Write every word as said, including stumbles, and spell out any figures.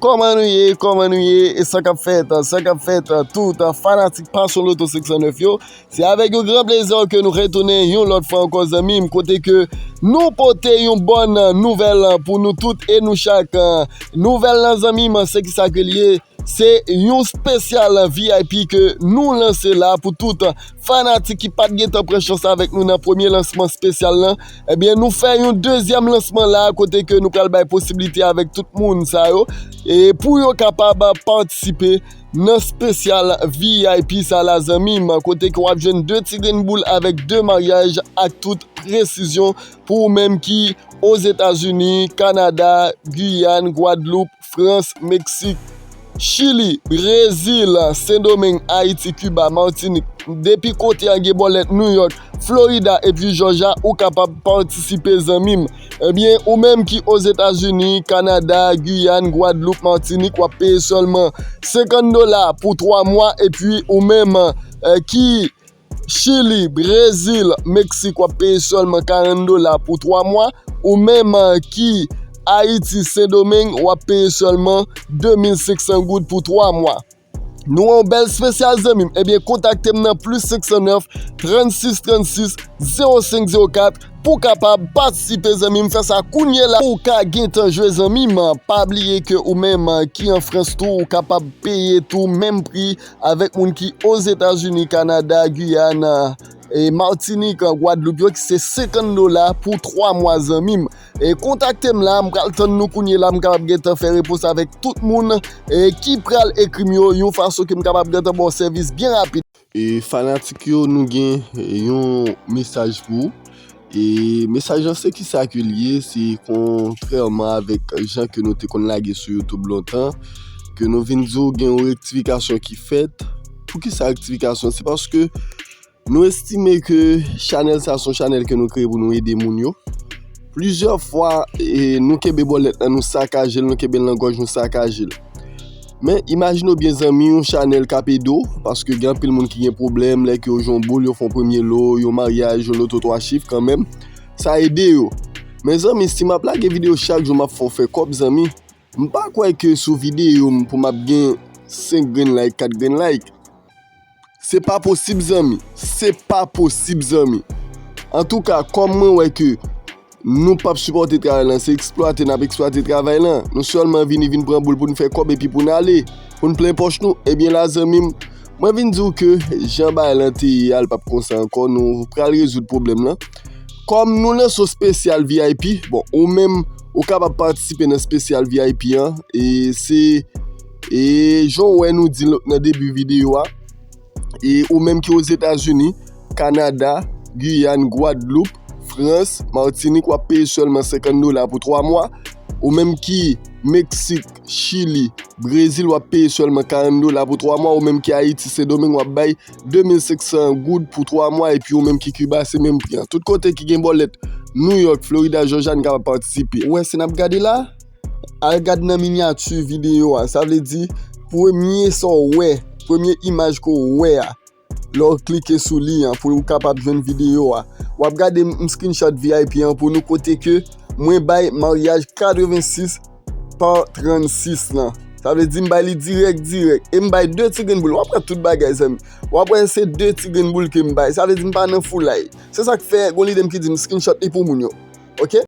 Kòman nou ye? Kòman nou ye? E sa k ap fèt? Sa k ap fèt? Tout fanatik Passion Lotto senk san nèf yo, se avèk yon gran plezi ke nou retounen yon lòt fwa ankò, zanmi m, kote ke nou pote yon bòn nouvèl pou nou tout e nou chak. Nouvèl lan, zanmi m, se ki sa ke l ye? Se yon espesyal V I P ke nou lanse la pou tout fanatik ki pa t gentan pran chans avèk nou nan premye lansman espesyal lan. Ebyen, nou fè yon dezyèm lansman la, kote ke nou pral bay posiblite avèk tout moun sa yo, e pou yo kapab patisipe nan espesyal V I P sa la, zanmi m, kote ke w ap jwenn de ti grenn boul avèk de maryaj ak tout presizyon pou ou menm ki Ozetazini, Kanada, Giyàn, Gwadloup, Frans, Meksik, Chili, Brezil, Sendomeng, Ayiti, Kiba, Matinik. Depi kote a gen bòlèt, Nouyòk, Florida epi Jòjya, ou kapab patisipe, zanmi m. Ebyen, ou menm ki Ozetazini, Kanada, Giyàn, Gwadloup, Matinik, w ap peye sèlman senkant dola pou twa mwa, epi ou menm, eh, ki Chili, Brezil, Meksik, w ap peye sèlman karant dola pou twa mwa. Ou menm, eh, ki Ayiti, Sendomeng, w ap peye sèlman de mil senk san goud pou twa mwa. Nou wè yon bèl espesyal, zanmi m. Ebyen, kontakte m nan plis senk san nèf, trannsis trannsis, zewo senk zewo kat pou w kapab patisipe, zanmi m. Fè sa kounye la pou w ka gentan jwe, zanmi m. Pa bliye ke ou menm, eh, ki an Frans tou, ou kapab peye tou menm pri avèk moun ki Ozetazini, Kanada, Giyàn, e Matinik, Gwadloup yo, ki se senkant dola pou twa mwa, zanmi m. E kontakte m la, m pral tann nou kounye la, m kapab gentan fè repons avèk tout moun, e ki pral ekri m yo, yon fason ke m kapab gentan ba w sèvis byen rapid. E fanatik yo, nou gen, e, yon mesaj pou ou. E mesaj lan se ki sa ke l ye, se kontrèman avèk jan ke nou te konn lage sou YouTube lontan, ke nou vin di w gen yon rektifikasyon ki fèt. Poukisa rektifikasyon? Se paske nou estime ke chanèl sa se yon chanèl ke nou kreye pou nou ede moun yo. Plizyè fwa, e, nou kenbe bòlèt lan, nou sakaje l, nou kenbe l nan gòj, nou sakaje l. Men, imajine w byen, zanmi, yon chanèl k ap ede w, paske gen anpil moun ki gen pwoblèm, lè ke yo jwe yon boul, yo fè yon premye lo, yon maryaj, yon loto twa chif kanmenm, sa ede yo. Men, zanmi, si m ap lage videyo chak jou, m ap fè w fè kòb, zanmi, m pa kwè ke sou videyo m pou m ap gen senk grenn like, kat grenn like. Se pa posib, zanmi. Se pa posib, zanmi. Antouka, kòm mwen wè ke nou p ap sipòte travay lan, se eksplwate n ap eksplwate travay lan. Nou sèlman vini vin pran boul pou n fè kòb epi pou n ale, pou n plen pòch nou. Ebyen la, zanmi m, mwen vin di w ke jan bagay lan te ye a, l p ap konsa ankò. Nou pral rezoud pwoblèm lan. Kòm nou lanse yon espesyal V I P, bon, ou menm, ou kapab patisipe nan espesyal V I P an, e se, e jan w wè nou di l nan debi videyo a, e ou menm ki Ozetazini, Kanada, Giyàn, Gwadloup, Frans, Matinik, w ap peye sèlman senkant dola pou twa mwa. Ou menm ki Meksik, Chili, Brezil, w ap peye sèlman karant dola pou twa mwa. Ou menm ki Ayiti, Sendomeng, w ap bay de mil senk san goud pou twa mwa. Epi ou menm ki Kiba, se menm pri an. Tout kote ki gen bòlèt, Nouyòk, Florida, Jòjya, n kapab patisipe. Ou wè, si n ap gade la, al gad nan minyati videyo a. Sa vle di, premye sa w wè, premye imaj ke w wè a, lè w klike sou li an pou w kapab jwenn videyo a. W ap gade m, m screenshot V I P an pou nou, kote ke mwen bay maryaj katrevensis pa trannsis lan. Sa vle di m bay li dirèk, dirèk. E m bay de ti grenn boul. W ap wè tout bagay, zanmi. W ap wè se de ti grenn boul ke m bay. Sa vle di m pa nan foulay. Se sa k fè gon lidè m ki di m screenshot li pou moun yo. Oke?